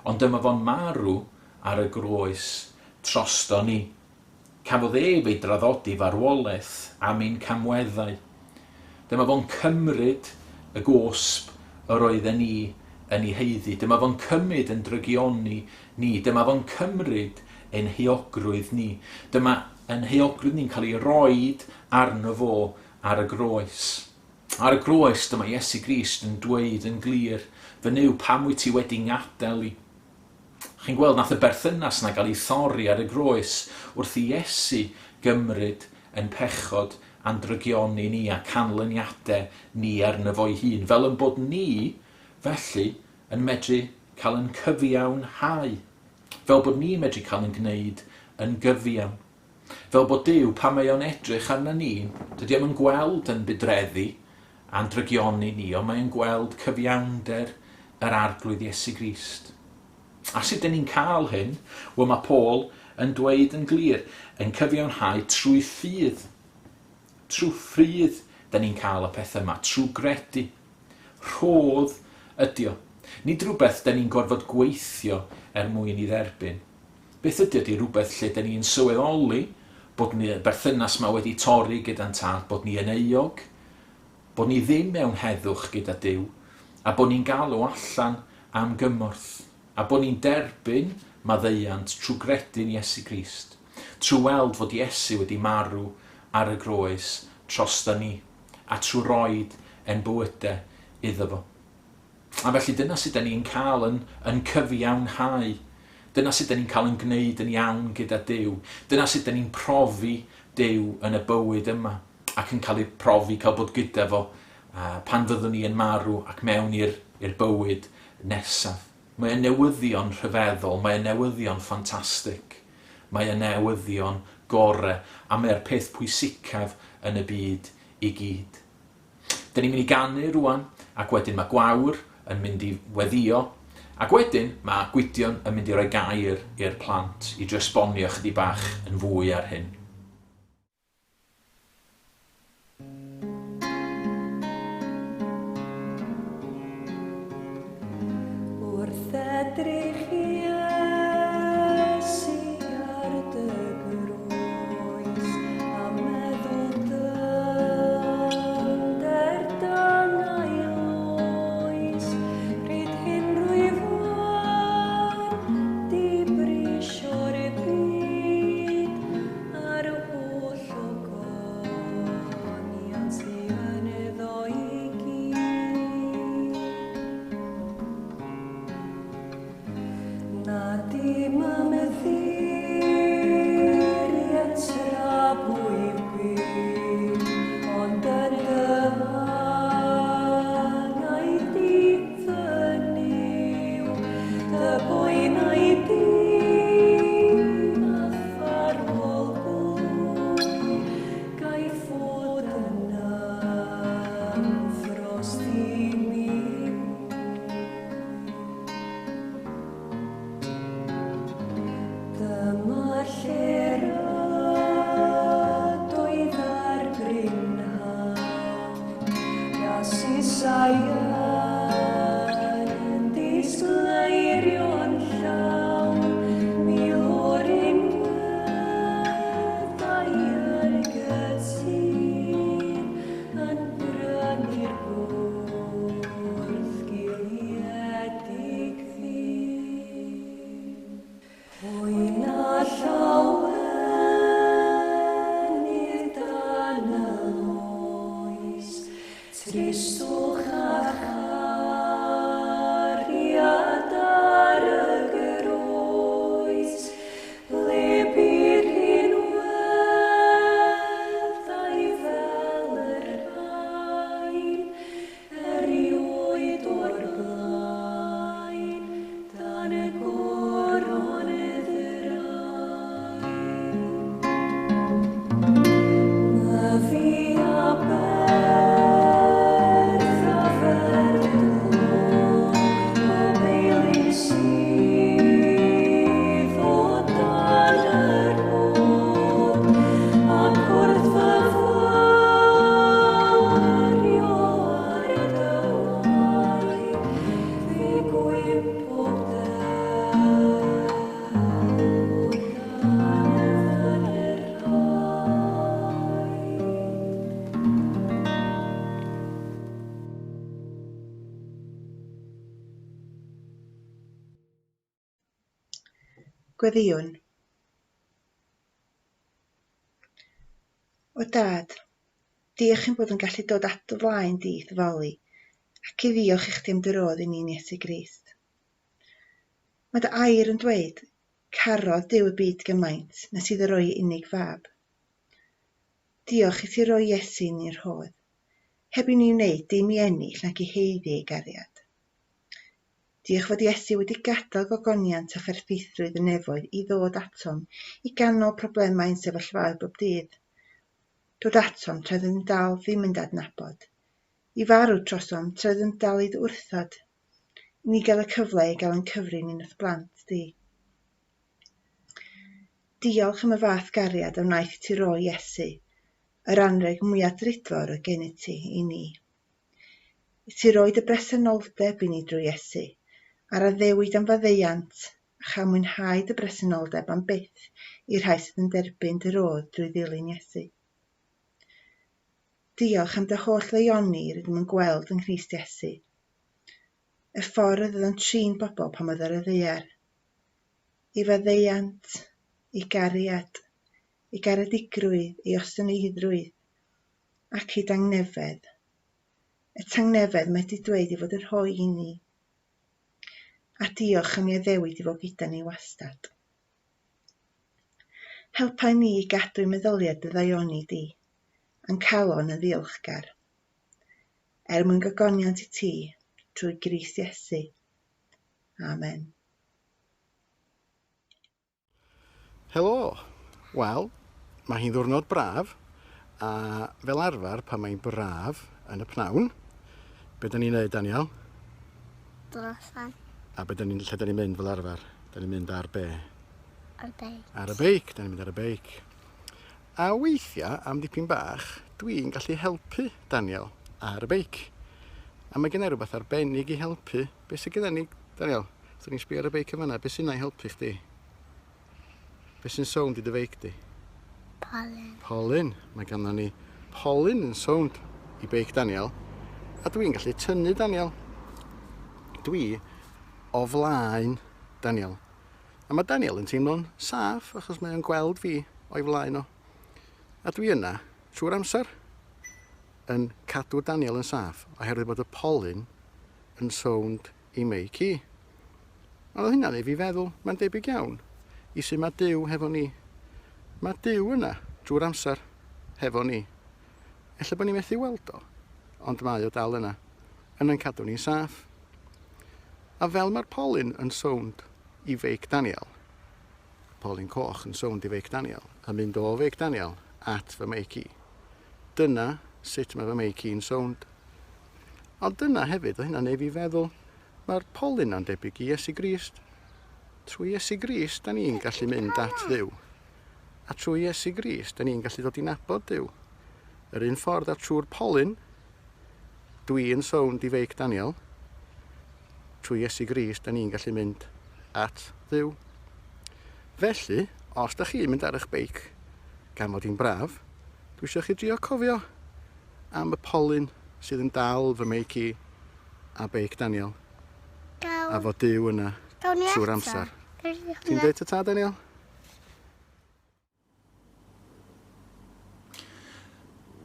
ond dyma fo'n marw ar y groes trosto ni. Cafodd ef ei draddodi farwolaeth am ein camweddau. Dyma fo'n cymryd y gosb yr oedden ni yn ei haeddu. Dyma fo'n cymryd yn drygioni ni. Dyma fo'n cymryd ein heuogrwydd ni. Dyma ein heuogrwydd ni'n cael ei roid arno fo ar y groes. Ar y groes, dyma Iesu Grist yn dweud yn glir, Fy Nuw, pam wyt ti wedi ngadael i? Chi'n gweld, nath y berthynas 'na gael ei thorri ar y groes wrth i Iesu gymryd ein pechod a'n drygioni ni a canlyniadau ni arno fo'i hun, fel yn bod ni, felly, yn medru cael yn cyfiawnhau. Fel bod ni'n medru cael yn gwneud yn gyfiawn. Fel bod Duw, pan mae o'n edrych arna ni, dydy o'm yn gweld yn budreddi a'n drygioni ni, ond mae o'n gweld cyfiawnder yr Arglwydd Iesu Grist. A sut dyn ni'n cael hyn? Wel, mae Paul yn dweud yn glir, yn cyfiawnhau trwy ffydd. Trwy ffydd dyn ni'n cael y pethau yma, trwy gredu. Rhodd ydy o. Nid rhywbeth dyn ni'n gorfod gweithio er mwyn i dderbyn. Beth ydy ydy rhywbeth lle dyn ni'n sylweddoli bod ni, y berthynas yma wedi torri gyda'n tad, bod ni yn euog, bod ni ddim mewn heddwch gyda Duw, a bod ni'n galw allan am gymorth, a bod ni'n derbyn maddeuant trwy gredu'n Iesu Grist, trwy weld fod Iesu wedi marw ar y groes trosta ni, a trwy roid ein bywydau iddo fo. A felly dyna sut da ni'n cael yn, yn cyfiawnhau. Dyna sut da ni'n cael yn gwneud yn iawn gyda Duw. Dyna sut da ni'n profi Duw yn y bywyd yma ac yn cael ei profi, cael bod gyda fo pan fyddwn ni yn marw ac mewn i'r i'r bywyd nesaf. Mae yn newyddion rhyfeddol, mae yn newyddion ffantastig, mae yn newyddion gore, a mae'r peth pwysicaf yn y byd i gyd. Dyn ni'n mynd i ganu rwan, ac wedyn mae Gwawr yn mynd i weddio, ac wedyn mae Gwydion yn mynd i roi gair i'r plant i drio esbonio chydig bach yn fwy ar hyn. Wrth edrych Iesu ar dy groes a meddwl dyfnder dyna'i loes, pryd hyn rwyf wedi Na dim ymddiried tra bwyf byw, ond yn dy angau di fy Nuw, dy boenau di a farwol bwy, gai fod yn ymffrost i mi Dyma lle'r ydoedd ar brynhawn, Iasusau yn disgleirio'n llawn, milwr unweddau yn gytûn, yn brynu'r gwrthgiliedig ddyn. Pwy na llawenydd dan y loes, tristwch a chariad ar y groes, ble bu rhinweddau fel y rhain, erioed o'r blaen, dan y goron ddrain. Myfi a berth a ferdlo, pob eilun sydd o dan yr ôl, ac wrth fyfyrio ar dy waith, fe gwymp pob delw dan fy nhraed. Gweddïwn. O Dad, diolch ein bod yn gallu dod at dy flaen di i'th foli, ac i ddiolch i chdi am dy rodd i ni'n Iesu Grist. Mae dy air yn dweud, carodd Duw y byd gymaint, nes iddo roi ei unig fab. Diolch i ti roi Iesu i ni'n rhodd, heb i ni wneud dim i ennill nag i haeddu ei gariad. Diolch fod Iesu wedi gadael gogoniant a pherffeithrwydd y nefoedd i ddod atom i ganol problemau ein sefyllfaoedd bob dydd. Dod atom tra oedd yn dal ddim yn dadnabod. I farw trosom tra oedd yn dal i wrthod. I ni gael y cyfle i gael ein cyfri ni'n wrth blant di. Diolch am y fath gariad a wnaeth i ti roi Iesu, yr anrheg mwyaf drudfawr oedd gennyt ti i ni. I ti roi dy bresenoldeb i ni drwy Iesu, a'r addewid am faddeuant, a chael mwynhau dy bresenoldeb am byth i'r rhai sydd yn derbyn dy rodd drwy ddilyn Iesu. Diolch am dy holl ddaioni rydym yn gweld yng Nghrist Iesu. Y ffordd oedd o'n trin bobl pan oedd ar y ddaear. Ei faddeuant, ei gariad, ei garedigrwydd, ei ostyngeiddrwydd, ac ei dangnefedd. Y tangnefedd mae 'di dweud ei fod yn rhoi i ni. A diolch am ei addewid i fod gyda ni wastad. Helpa ni i gadw i meddyliau dy ddaioni di, a'n calon yn ddiolchgar. Er mwyn gogoniant i ti, trwy Grist Iesu. Amen. Helo! Wel, mae hi'n ddiwrnod braf, a fel arfer pan mae'n braf yn y pnawn, be da ni'n neud, Daniel? Dod allan. A be da ni'n, lle da ni'n mynd fel arfer? Da ni'n mynd ar be? Ar y beic. Ar y beic, da ni'n mynd ar y beic. A weithiau, am dipyn bach, dwi'n gallu helpu Daniel ar y beic. A mae gen i rhywbeth arbennig i helpu. Be sydd gennym ni, Daniel? Os ni'n sbio ar y beic yn fanna, be sy'n i helpu chdi? Be sy'n sownd i dy feic di? Polyn. Polyn. Mae ganddo ni polyn yn sownd i beic Daniel. A dwi'n gallu tynnu Daniel. Dwi o flaen Daniel. A mae Daniel yn teimlo'n saff achos mae o'n gweld fi o'i flaen o. A dwi yna trwy'r amser yn cadw Daniel yn saff oherwydd bod y polyn yn sownd i meic i. Ond oedd hynna'n ei fi feddwl, mae'n debyg iawn i sut mae Duw hefo ni. Mae Duw yna drwy'r amser hefo ni. Ella bod ni methu weld o, ond mae o dal yna, yn yn cadw ni'n saff. A fel mae'r polyn yn sownd i feic Daniel, polyn coch yn sownd i feic Daniel, a mynd o feic Daniel at fy meic i. Dyna sut mae fy meic i'n sownd. Ond dyna hefyd, oedd hynna'n neud fi feddwl, Mae'r polyn 'na'n debyg i Iesu Grist. Trwy Iesu Grist, da ni'n gallu mynd at Dduw. A trwy Iesu Grist, da ni'n gallu dod i nabod Duw. Yr un ffordd a trwy'r polyn, dwi yn sownd i feic Daniel, trwy Iesu Grist, da ni'n gallu mynd at Dduw. Felly, os da chi'n mynd ar eich beic, gan fod hi'n braf, dwi eisiau chi drio cofio am y polyn sydd yn dal fy meic i a beic Daniel. Gawn. A fod Duw yna trwy'r amser. Ti'n dweud ta-ta, Daniel?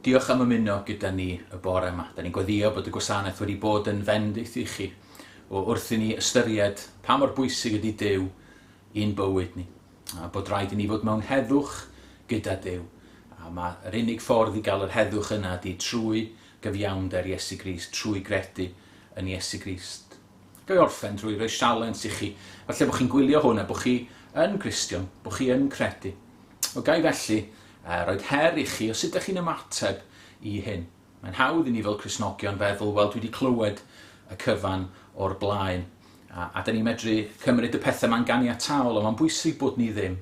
Diolch am ymuno gyda ni y bore yma. Da ni'n gweddïo bod y gwasanaeth wedi bod yn fendith i chi o wrth i ni ystyried pa mor bwysig ydy Duw i'n bywyd ni. A bod rhaid i ni fod mewn heddwch gyda Duw. A mae'r unig ffordd i gael yr heddwch yna ydy trwy gyfiawnder Iesu Grist, trwy gredu yn Iesu Grist. Ga i orffen drwy roi sialens i chi. Falle bod chi'n gwylio hwn a bod chi yn Gristion, bod chi yn credu. O ga i felly roed her i chi o sut ydych chi'n ymateb i hyn. Mae'n hawdd i ni fel Cristnogion feddwl, wel dwi wedi clywed y cyfan o'r blaen. A da ni'n medru cymryd y pethau ma'n ganiataol, ond mae'n bwysig bod ni ddim.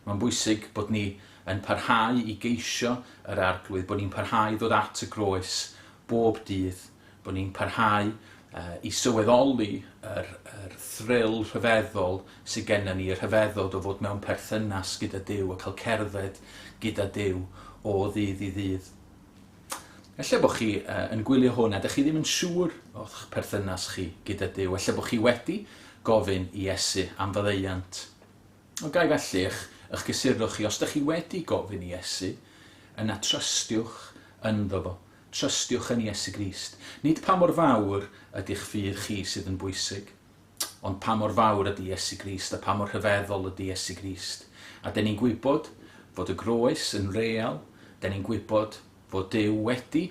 Mae'n bwysig bod ni yn parhau i geisio yr Arglwydd, bod ni'n parhau i ddod at y groes bob dydd, bod ni'n parhau i sylweddoli yr, yr thrill rhyfeddol sydd gennym ni, y rhyfeddod o fod mewn perthynas gyda Duw a cael cerdded gyda Duw o ddydd i ddydd. Ella bod chi yn gwylio hwn a dych chi ddim yn siŵr o'ch perthynas chi gyda Duw. Ella bod chi wedi gofyn i Iesu am faddeuant. Ond ga i felly eich, eich cysuro chi, os dych chi wedi gofyn i Iesu, yna trystiwch ynddo fo. Trystiwch yn Iesu Grist. Nid pa mor fawr ydy'ch ffydd chi sydd yn bwysig, ond pa mor fawr ydy Iesu Grist a pa mor rhyfeddol ydy Iesu Grist. A dyn ni'n gwybod fod y groes yn real, dyn ni'n gwybod fod Duw wedi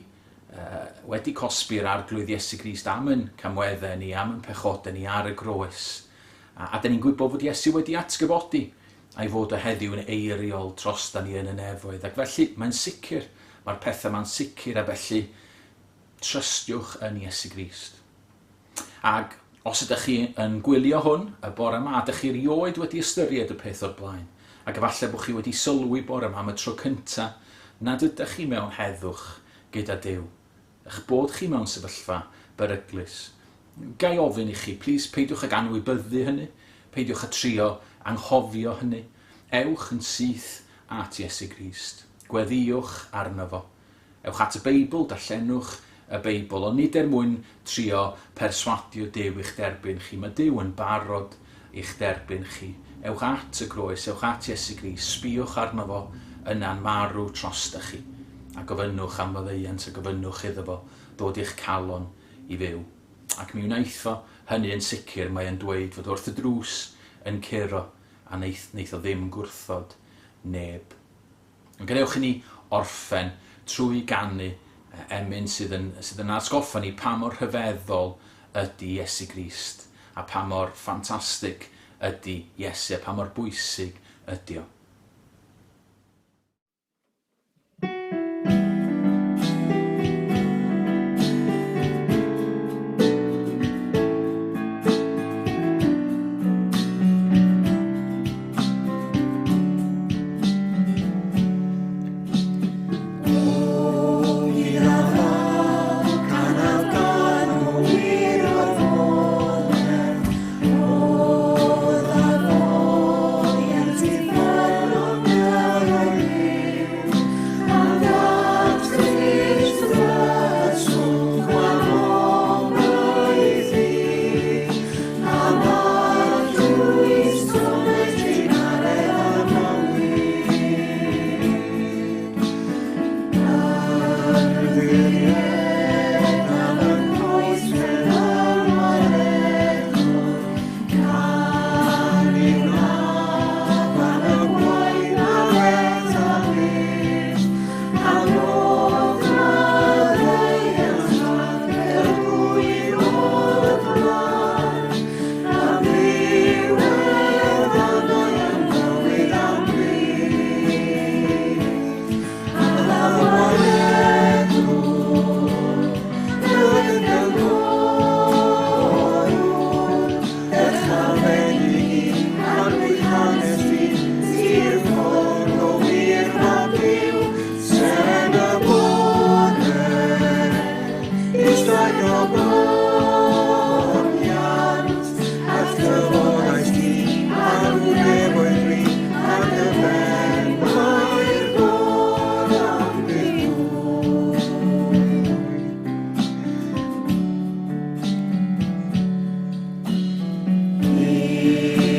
wedi cosbi'r Arglwydd Iesu Grist am yn camweddau ni, am yn pechodau ni ar y groes. A, a dyn ni'n gwybod fod Iesu wedi atgyfodi a'i fod o heddiw yn eiriol drosta ni yn y nefoedd. Ac felly mae'n sicr, mae'r pethau ma'n sicr a felly trystiwch yn Iesu Grist. Ac os ydych chi yn gwylio hwn y bore yma, a ydych chi erioed wedi ystyried y peth o'r blaen, ac efallai bod chi wedi sylwi bore yma am y tro cyntaf nad ydych chi mewn heddwch gyda Duw, eich bod chi mewn sefyllfa beryglus. Ga i ofyn i chi, plîs peidiwch ag anwybyddu hynny, peidiwch â trio anghofio hynny. Ewch yn syth at Iesu Grist. Gweddïwch arno fo. Ewch at y Beibl, darllenwch y Beibl, ond nid er mwyn trio perswadio Duw i'ch derbyn chi. Mae Duw yn barod i'ch derbyn chi. Ewch at y groes, ewch at Iesu Grist, sbïwch arno fo yna'n marw trostach chi, a gofynnwch am faddeuant a gofynnwch iddo fo ddod i'ch calon i fyw. Ac mi wnaeth o hynny yn sicr, mae e'n dweud fod wrth y drws yn curo a wneith, wneith o ddim gwrthod neb. Ond gadewch i ni orffen trwy ganu emyn sydd yn, sydd yn atgoffa ni pa mor rhyfeddol ydy Iesu Grist a pa mor ffantastig ydy Iesu a pa mor bwysig ydy o. ti.